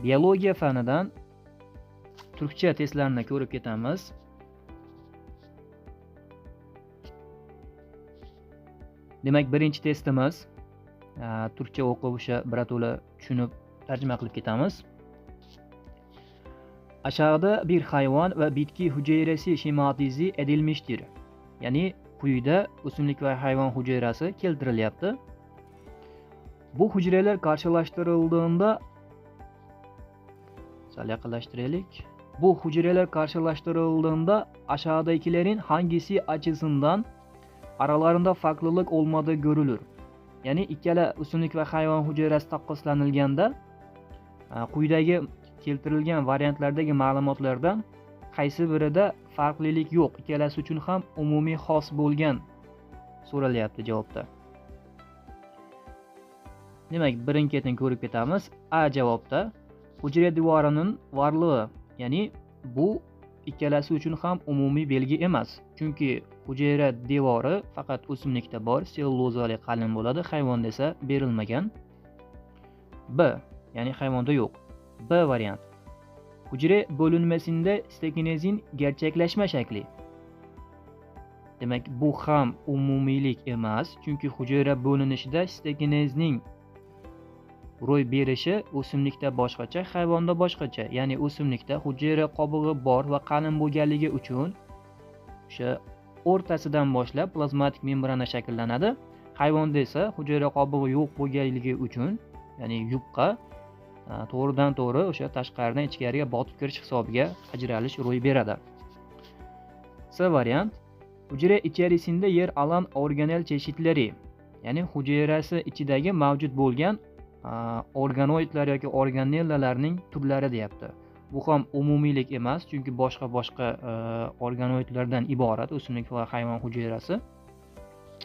Biologiya fanidan turkcha testlarini ko'rib ketamiz. Demak, birinchi testimiz turkcha o'qib o'sha birato'la tushunib tarjima qilib ketamiz. Aşağıda bir hayvan ve bitki hücresi şematize edilmiştir. Ya'ni quyida o'simlik va hayvon hujayrasi keltirilyapti. Bu hücreler karşılaştırıldığında sal yaqinlashtiraylik. Bu hücreler karşılaştırıldığında aşağıdakilerin hangisi açısından aralarında farklılık olmadığı görülür. Ya'ni ikkala o'simlik va hayvon hujayrasi taqqoslanilganda quyidagi keltirilgan variantlardagi ma'lumotlardan qaysi birida farqlilik yo'q, ikkalasi uchun ham umumiy xos bo'lgan so'ralyapti javobda. Demak, birin-ketin ko'rib ketamiz. A javobda hujra devorining varlığı, ya'ni bu ikkalasi uchun ham umumiy belgi emas. Chunki hujayra devori faqat o'simlikda bor, sellyulozali qalin bo'ladi, hayvonda esa berilmagan. B, ya'ni hayvonda yo'q. B variant. Hücre bölünmesinde sitokinezin gerçekleşme şekli. Demak, bu ham umumiylik emas, chunki hujayra bo'linishida sitokinezning ro'y berishi o'simlikda boshqacha, hayvonda boshqacha. Ya'ni o'simlikda hujayra qobig'i bor va qalin bo'lganligi uchun o'sha o'rtasidan boshlab plazmatik membrana shakllanadi. Hayvonda esa hujayra qobig'i yo'q bo'lganligi uchun, ya'ni yupqa, to'g'ridan to'g'ri o'sha tashqaridan ichkariga botib kirish hisobiga ajralish ro'y beradi. C variant. Hücre içerisinde yer alan organel çeşitleri, ya'ni hujayrasi ichidagi mavjud bo'lgan organoidlar yoki organellalarning turlari deyapti. Bu ham umumiylik emas, chunki boshqa-boshqa organoidlardan iborat o'simlik va hayvon hujayrasi,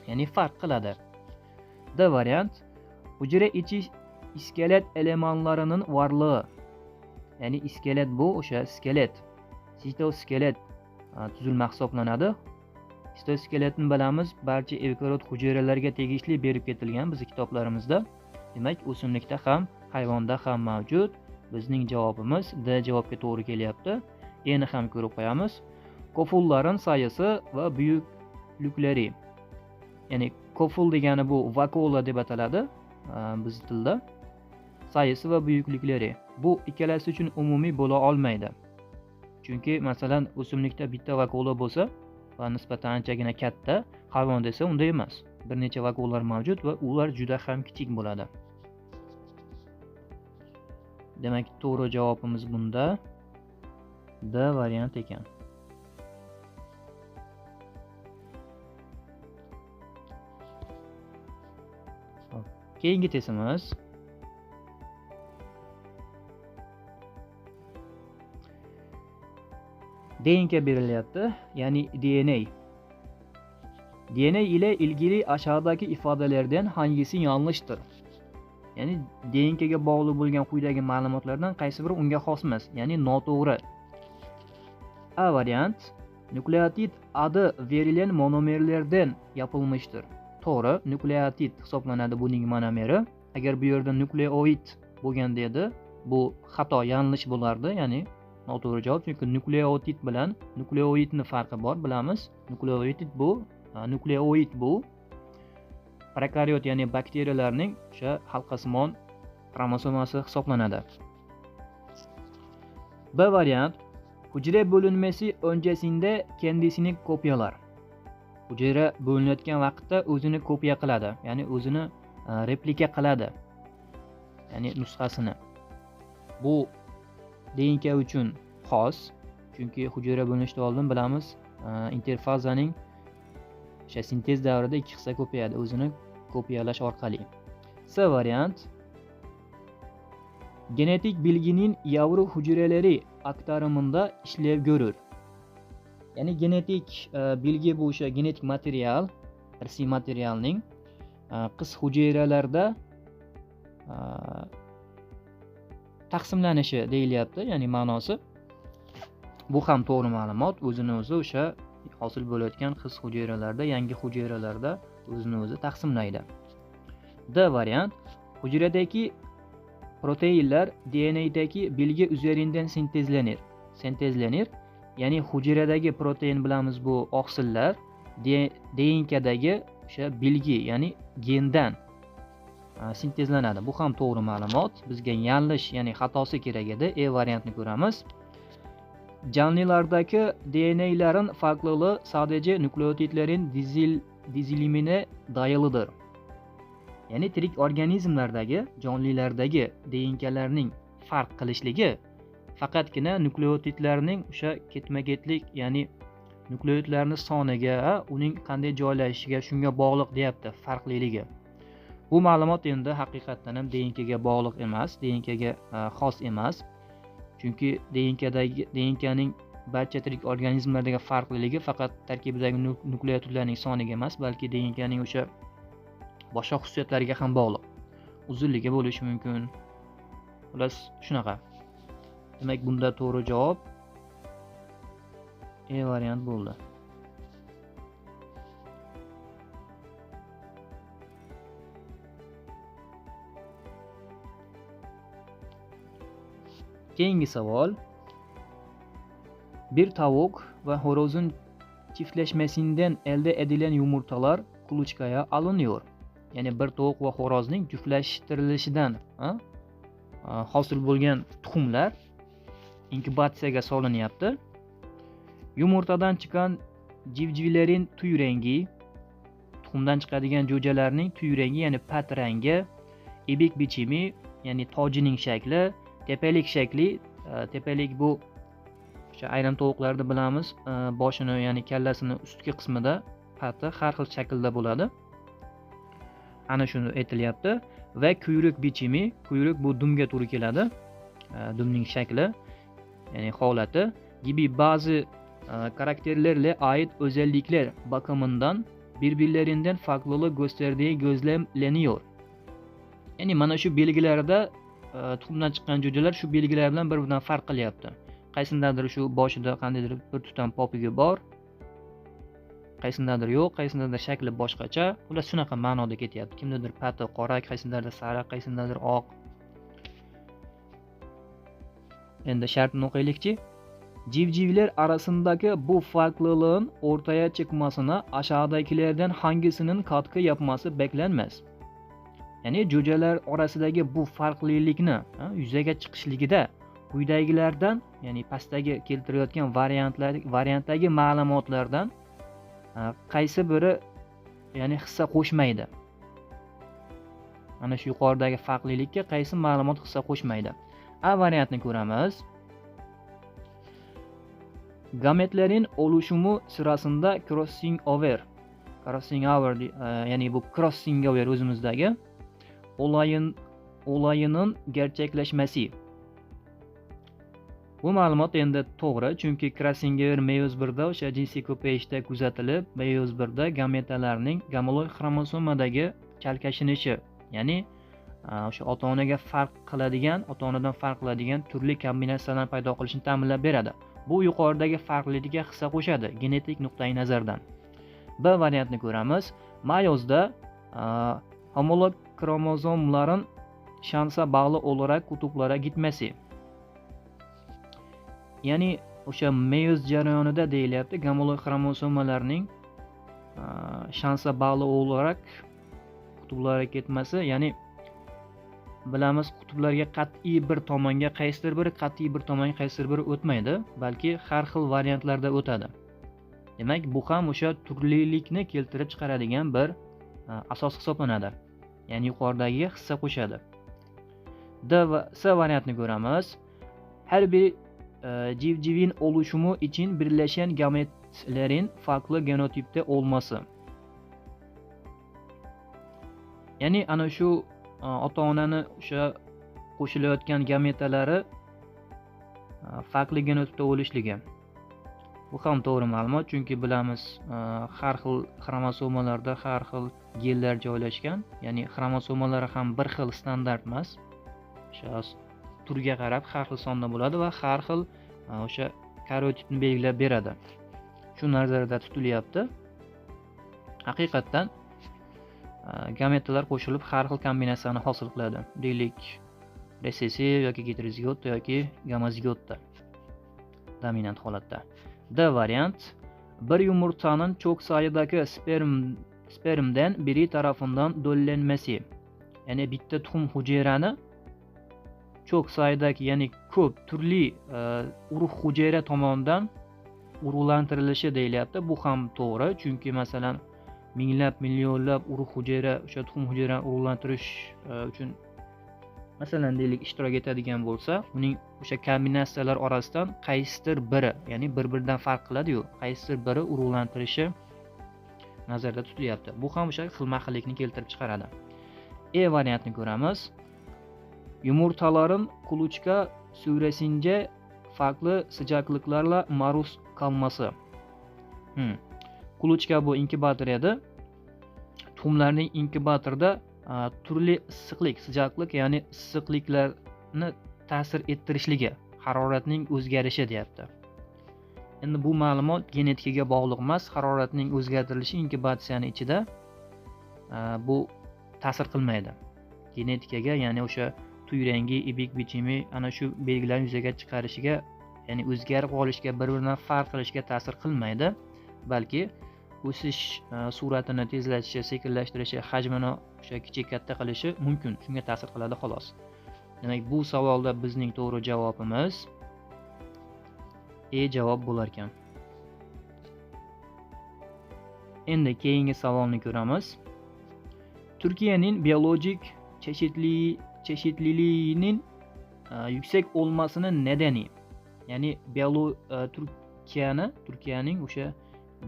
ya'ni farq qiladi. D variant. Hücre içi iskelet elemanlarının varlığı, ya'ni iskelet bu o'sha skelet, sitoskelet tuzilma hisoblanadi. Sitoskeletni bilamiz, barcha eukaryot hujayralarga tegishli berib ketilgan bizning kitoblarimizda. Demak, o'simlikda ham, hayvonda ham mavjud. Bizning javobimiz D javobga to'g'ri kelyapti. Endi ham ko'rib qo'yamiz. Kofulların sayısı va buyukliklari. Ya'ni koful degani bu vakuola deb ataladi biz tilda. Sayısı va buyukliklari. Bu ikkalasi uchun umumiy bo'la olmaydi. Chunki masalan o'simlikda bitta vakuola bo'lsa va nisbatan anchagina katta, hayvonda esa unday emas. Bir necha vakuolalar mavjud va ular juda ham kichik bo'ladi. Demak, to'g'ri javobimiz bunda D variant ekan. Keyingi testimiz DNK berilyapti, ya'ni DNA. DNA ile ilgili aşağıdaki ifadelerden hangisi yanlıştır? Ya'ni DNKga bog'liq bo'lgan quyidagi ma'lumotlardan qaysi biri unga xos emas, ya'ni noto'g'ri. A variant. Nukleotid adı verilen monomerlerden yapılmıştır. To'g'ri, nukleotid hisoblanadi buning monomeri. Agar bu yerda nukleoid bo'lganda edi, bu xato, yanglish bo'lardi, ya'ni noto'g'ri javob, chunki nukleotid bilan nukleoidning farqi bor, bilamiz. Nukleoid bu prokaryot, ya'ni bakteriyalarning o'sha halqasimon xromosomasi hisoblanadi. B variant. Hücre bölünmesi öncesinde kendisini kopyalar. Hujayra bo'linayotgan vaqtda o'zini kopiya qiladi, ya'ni o'zini replika qiladi, ya'ni nusxasini. Bu DNK uchun xos, chunki hujayra bo'linishdan oldin bilamiz, interfazaning o'sha sintez davrida ikki hissa ko'payadi, o'zini kopiyalash orqali. C variant. Genetik bilginin yavru hücreleri aktarımında işlev görür. Ya'ni genetik bilgi bu o'sha genetik material, irsiy materialning qiz hujayralarda taqsimlanishi deyilyapti, ya'ni ma'nosi. Bu ham to'g'ri ma'lumot, o'zini o'zi o'sha hosil bo'layotgan qiz hujayralarda, yangi hujayralarda o'zini o'zi taqsimlaydi. D variant. Hujradagi Proteinler DNA'daki bilgi üzerinden sentezlenir. Sentezlenir. Ya'ni hujayradagi protein bilamiz bu oqsillar DNKdagi o'sha bilgi, ya'ni gendan sintezlanadi. Bu ham to'g'ri ma'lumot. Bizga yanglish, ya'ni xatosi kerak edi. E variantini ko'ramiz. Canlılardaki DNA'ların farklılığı sadece nükleotidlerin dizilimine dayalıdır. Ya'ni tirik organizmlardagi, jonlilardagi DNKlarning farq qilishligi faqatgina nukleotidlarning o'sha ketma-ketlik, ya'ni nukleotidlarning soniga, uning qanday joylashishiga shunga bog'liq deyapti farqliligi. Bu ma'lumot endi haqiqatan ham DNKga bog'liq emas, DNKga xos emas. Chunki DNKning barcha tirik organizmlardagi farqliligi faqat tarkibidagi nukleotidlarning soniga emas, balki DNKning o'sha boshqa xususiyatlariga ham bog'liq. Uzunligi bo'lishi mumkin. Xullas shunaqa. Demak, bunda to'g'ri javob E variant bo'ldi. Keyingi savol. Bir tavuk ve horozun çiftleşmesinden elde edilen yumurtalar kuluçkaya alınıyor. Ya'ni bir tovuq va xo'rozning juftlashtirilishidan hosil bo'lgan tuxumlar inkubatsiyaga solinyapti. Yumurtadan chiqqan civcivlerin tüy rengi, tuxumdan chiqadigan jo'jalarning tüy rengi, ya'ni pat rangi, ibik bichimi, ya'ni tojining shakli, tepalik shakli, tepalik bu o'sha ayrim tovuqlarda bilamiz, boshini, ya'ni kallasini ustki qismida pati har xil shaklda bo'ladi. Ana shuni aytilyapti. Va kuyruq bichimi, kuyruq bu dumga to'g'ri keladi. Dumning shakli, ya'ni holati gibi bazı karakterlerle ait özellikler bakımından birbirlerinden farklılık gösterdiği gözlemleniyor. Ya'ni mana shu belgilarda tuxumdan chiqqan jo'jalar shu belgilar bilan bir-biridan farq qilyapti. Qaysindadir shu boshida qandaydir bir tutam popigi bor, qaysindadir yo'q, qaysindadir shakli boshqacha. Xullas shunaqa ma'noda ketyapti. Kimdadir pati qora, qaysindadir sariq, qaysindadir oq. Endi shartni o'qiylikchi. Civcivler arasındaki bu farklılığın ortaya çıkmasına aşağıdakilerden hangisinin katkı yapması beklenmez. Ya'ni jo'jalar orasidagi bu farqlilikni yuzaga chiqishligida quyidagilardan, ya'ni pastdagi keltirayotgan variantdagi ma'lumotlardan qaysi biri, ya'ni hissa qo'shmaydi? Mana shu yuqoridagi farqlilikka qaysi ma'lumot hissa qo'shmaydi? A variantni ko'ramiz. Gametlerin oluşumu sırasında crossing over, ya'ni bu crossing over o'zimizdagi olayının gerçekleşmesi. Bu ma'lumot endi to'g'ri, chunki crossing over meyoz 1da o'sha jinsiy ko'payishda kuzatilib, meyoz 1da gametalarning gomolog xromosomadagi chalkashinishi, ya'ni o'sha ota-onaga farq qiladigan, ota-onadan farq qiladigan turli kombinatsiyalarni paydo qilishni ta'minlab beradi. Bu yuqoridagi farqlilikka hissa qo'shadi genetik nuqtai nazardan. B variantni ko'ramiz. Mayozda homolog kromozomların şansa bağlı olarak kutuplara gitmesi. Ya'ni o'sha meyoz jarayonida deyilyapti, gomolog xromosomalarning şansa bağlı olarak kutuplara ketmasi, ya'ni bilamiz qutblarga qat'iy bir tomonga qaysidir biri, qat'iy bir tomonga qaysidir biri o'tmaydi, balki har xil variantlarda o'tadi. Demak, bu ham o'sha turlilikni keltirib chiqaradigan bir asos hisoblanadi. Ya'ni yuqoridagiga hissa qo'shadi. D va S variantini ko'ramiz. Har bir civcivin oluşumu için birleşen gametlerin farklı genotipte olması. Ya'ni ana shu ota-onani o'sha qo'shilayotgan gametalari farqli genotipda bo'lishligi. Bu ham to'g'ri ma'lumot, chunki bilamiz har xil xromosomalarda har xil genlar joylashgan, ya'ni xromosomalari ham bir xil standart emas. O'sha turga qarab har xil sonda bo'ladi va har xil o'sha karyotipni belgilab beradi. Shu nazarda tutilyapti. Haqiqatdan gametalar qo'shilib har xil kombinatsiyani hosil qiladi. Deylik, Resessiv yoki geterozigotda yoki gomozigotda dominant holatda. D variant bir yumurtanın çok sayıdaki spermden biri tarafından döllenmesi. Ya'ni bitta tuxum hujayrani çok sayıdaki, ya'ni ko'p turli urug' hujayra tomonidan urug'lantirilishi deyilyapti. Bu ham to'g'ri, chunki masalan minglab, millionlab urug' hujayra o'sha tuxum hujayrani urug'lantirish uchun masalan deylik ishtirok etadigan bo'lsa, uning o'sha kombinatsiyalar orasidan qaysidir biri, ya'ni bir-biridan farq qiladi-yu, qaysidir biri urug'lantirishi nazarda tutilyapti. Bu ham o'sha xilma-xillikni keltirib chiqaradi. E variantini ko'ramiz. Yumurtaların kuluçka süresince farklı sıcaklıklarla maruz kalması. Kuluçka bu inkubator edi. Tuxumlarning inkubatorda turli issiqlik, sıcaklık, ya'ni issiqliklarni ta'sir ettirishligi, haroratning o'zgarishi deyapti. Endi bu ma'lumot genetikaga bog'liq emas, haroratning o'zgartirilishi inkubatsiyaning ichida bu ta'sir qilmaydi. Genetikaga, ya'ni o'sha tuy rangi, ibik bichimi, ana shu belgilarni yuzaga chiqarishiga, ya'ni o'zgarib qolishga, bir-biridan farq qilishga ta'sir qilmaydi, balki o'sish sur'atini tezlatishi, sekinlashtirishi, hajmini o'sha kichik katta qilishi mumkin. Shunga ta'sir qiladi xolos. Demak, bu savolda bizning to'g'ri javobimiz E javob bo'lar ekan. Endi keyingi savolni ko'ramiz. Turkiyaning biologik çeşitliliğinin yüksek olmasının nedeni, ya'ni Turkiyaning o'sha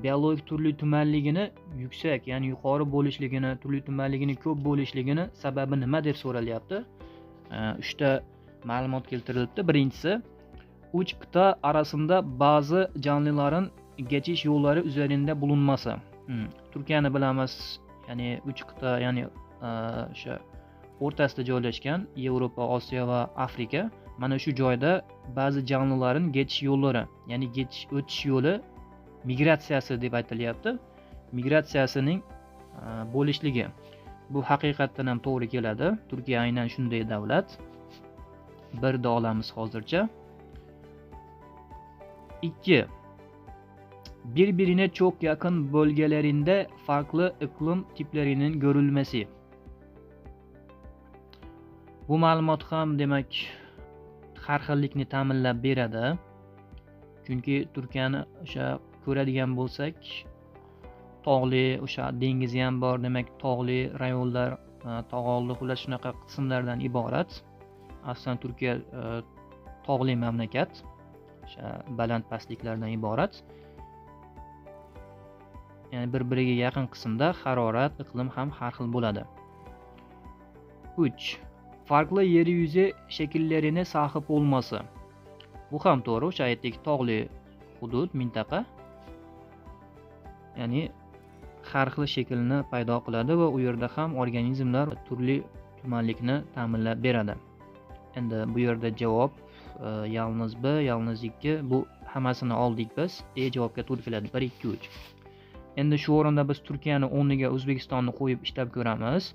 biologik turli tumanligini yuksak, ya'ni yuqori bo'lishligini, turli tumanligini ko'p bo'lishligini sababi nima deb so'ralyapti. Uchta ma'lumot keltirilibdi. Birinchisi, uch qit'a arasında bazı canlıların geçiş yolları üzerinde bulunması. Turkiyani bilamiz, ya'ni uch qit'a, ya'ni o'sha o'rtasida joylashgan Yevropa, Osiyo va Afrika. Mana shu joyda ba'zi jonlilarning geçiş yo'llari, ya'ni o'tish yo'li migratsiyasi deb aytilyapti. Migratsiyasining bo'lishligi. Bu haqiqatdan ham to'g'ri keladi. Turkiya aynan shunday davlat. Birda olamiz hozircha. 2. Birbirine çok yakın bölgelerinde farklı iklim tiplerinin görülmesi. Bu ma'lumot ham demak har xillikni ta'minlab beradi. Chunki Turkiyani o'sha ko'radigan bo'lsak, tog'li, o'sha dengizi ham bor, demak tog'li rayonlar, tog' oldi, xullas shunaqa qismlardan iborat. Aslan Turkiya tog'li mamlakat, o'sha baland pastliklardan iborat. Ya'ni bir-biriga yaqin qismda harorat, iqlim ham har xil bo'ladi. 3. Farklı yeryüzü şekillerine sahip olması. Bu ham to'g'ri, o'sha aytdik tog'li hudud, mintaqa. Ya'ni har xil shaklni paydo qiladi va u yerda ham organizmlar turli tumanlikni ta'minlab beradi. Endi bu yerda javob yalniz 1, yalniz 2, bu hammasini oldik biz. E javobga to'g'ri keladi. 1, 2, 3. Endi shu o'rinda biz Turkiyani o'rniga O'zbekistonni qo'yib ishlab ko'ramiz.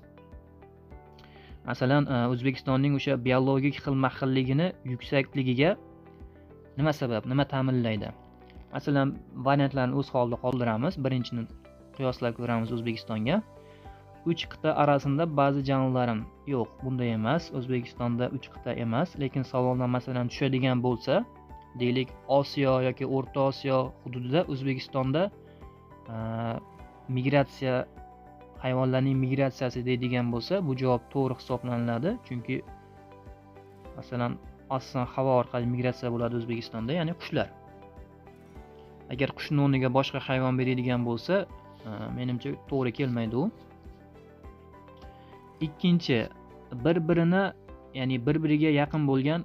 Masalan, O'zbekistonning o'sha biologik xilma-xilligini yuksakligiga nima sabab, nima ta'minlaydi? Masalan, variantlarni o'z holida qoldiramiz. Birinchini qiyoslab ko'ramiz O'zbekistonga. 3 qit'a arasida ba'zi jonlilarim yo'q, bunday emas. O'zbekistonda 3 qit'a emas, lekin savoldan masalan tushadigan bo'lsa, deylik Osiyo yoki O'rta Osiyo hududida O'zbekistonda migratsiya, hayvonlarning migratsiyasi deydigan bo'lsa, bu javob to'g'ri hisoblaniladi. Chunki masalan, aslan havo orqali migratsiya bo'ladi O'zbekistonda, ya'ni qushlar. Agar qushning o'rniga boshqa hayvon beradigan bo'lsa, menimcha to'g'ri kelmaydi u. Ikkinchi, bir-birini, ya'ni bir-biriga yaqin bo'lgan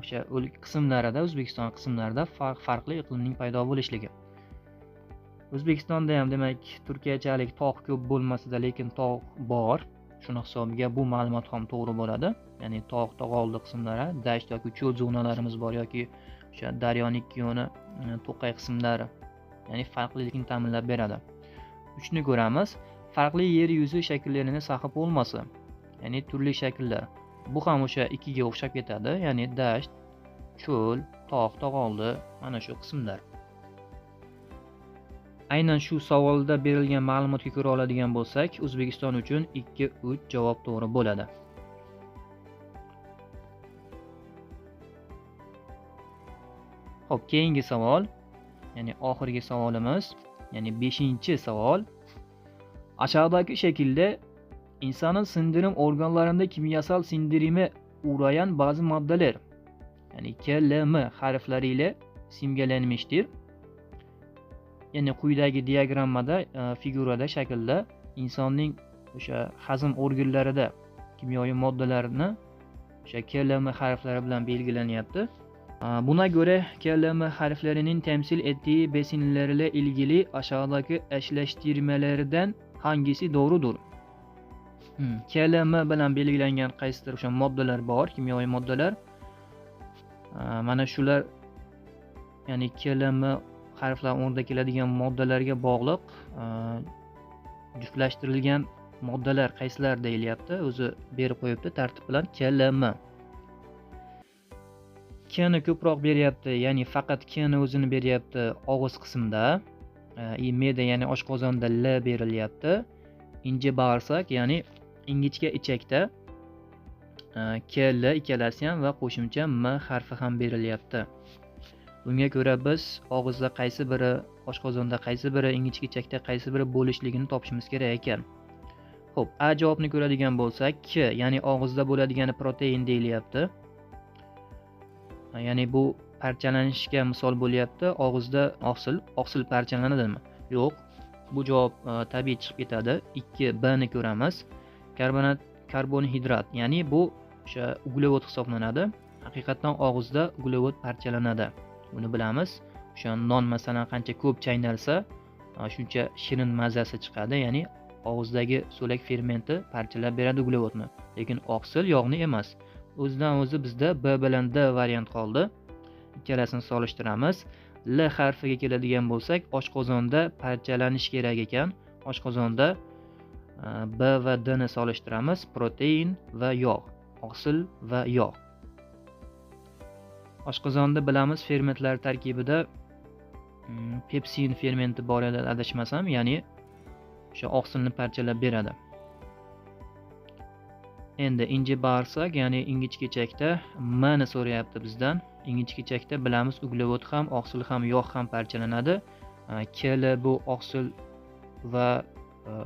o'sha qismlarida, O'zbekiston qismlarida farqli iqlimning paydo bo'lishligi. O'zbekistonda ham demak Turkiyachalik tog' ko'p bo'lmasa-da, lekin tog' bor. Shuni hisobiga bu ma'lumot ham to'g'ri bo'ladi. Ya'ni tog', tog' oldi qismlari, dasht yoki cho'l zonalarimiz bor yoki o'sha daryoning ikki yoni to'qay qismlari, ya'ni farqlilikni ta'minlab beradi. 3ni ko'ramiz. Farqli yer yuzi shakllarini sahib bo'lmasi, ya'ni turli shakllar. Bu ham o'sha 2 ga o'xshab ketadi, ya'ni dasht, cho'l, tog', tog'oldi, mana shu qismlar. Aynan shu savolda berilgan ma'lumotga ko'ra oladigan bo'lsak, O'zbekiston uchun 2, 3 javob to'g'ri bo'ladi. Xo'p, keyingi savol, ya'ni oxirgi savolimiz, ya'ni 5-savol. Aşağıdaki şekilde insanın sindirim organlarında kimyasal sindirime uğrayan bazı maddeler, ya'ni K, L, M harfleriyle simgelenmiştir. Ya'ni quyidagi diagrammada, figurada, shaklda insonning o'sha hazm organlarida kimyoviy moddalarni o'sha K, L, M harflari bilan belgilanyapti. Buna göre K, L, M harflerinin temsil ettiği besinlerle ilgili aşağıdaki eşleştirmelerden hangisi doğrudur? K, L, M bilan belgilangan qaysidir o'sha moddalar bor, kimyoviy moddalar. Mana shular, ya'ni K, L, M harflar o'rnida keladigan moddalarga bog'liq juftlashtirilgan moddalar qaysilar deyilyapti. O'zi berib qo'yibdi tartib bilan K, L, M. K ni ko'proq beryapti, ya'ni faqat K ni o'zini beryapti og'iz qismida. Me'da, ya'ni oshqozonda L berilyapti. Ince bağırsak, ya'ni ingichka ichakda K, L ikkalasi ham va qo'shimcha M harfi ham berilyapti. Bunga ko'ra biz og'izda qaysi biri, oshqozonda qaysi biri, ingichka ichakda qaysi biri bo'lishligini topishimiz kerak ekan. Xo'p, A javobni ko'radigan bo'lsak, K, ya'ni og'izda bo'ladigani protein deyilyapti. Ya'ni bu parchalanishga misol bo'lyapti. Og'izda oqsil parchalanadimi? Yo'q. Bu javob tabiiy chiqib ketadi. 2 B ni ko'ramiz. Karbonat, karbonhidrat, ya'ni bu o'sha uglevod hisoblanadi. Haqiqatan og'izda uglevod parchalanadi. Buni bilamiz. O'sha non masalan qancha ko'p chaynalsa, shuncha shirin mazasi chiqadi, ya'ni og'izdagi so'lak fermenti parchalab beradi uglevodni. Lekin oqsil yog'ni emas. O'zidan o'zi bizda B bilan D variant qoldi. Ikkalasini solishtiramiz. L harfiga keladigan bo'lsak, oshqozonda parchalanish kerak ekan. Oshqozonda B va D ni solishtiramiz. Protein va yog', oqsil va yog'. Oshqozonda bilamiz fermentlar tarkibida pepsin fermenti bor edi adashmasam, ya'ni o'sha oqsilni parchalab beradi. Endi ince bağırsak, ya'ni ingichka ichakda M ni so'rayapti bizdan. Ingichka ichakda bilamiz uglevod ham, oqsil ham, yog' ham parchalanadi. K, L bu oqsil va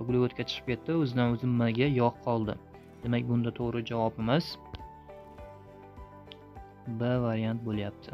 uglevodga chiqib ketdi. O'zidan o'zi M ga yog' qoldi. Demak, bunda to'g'ri javobimiz B variant bo'lyapti.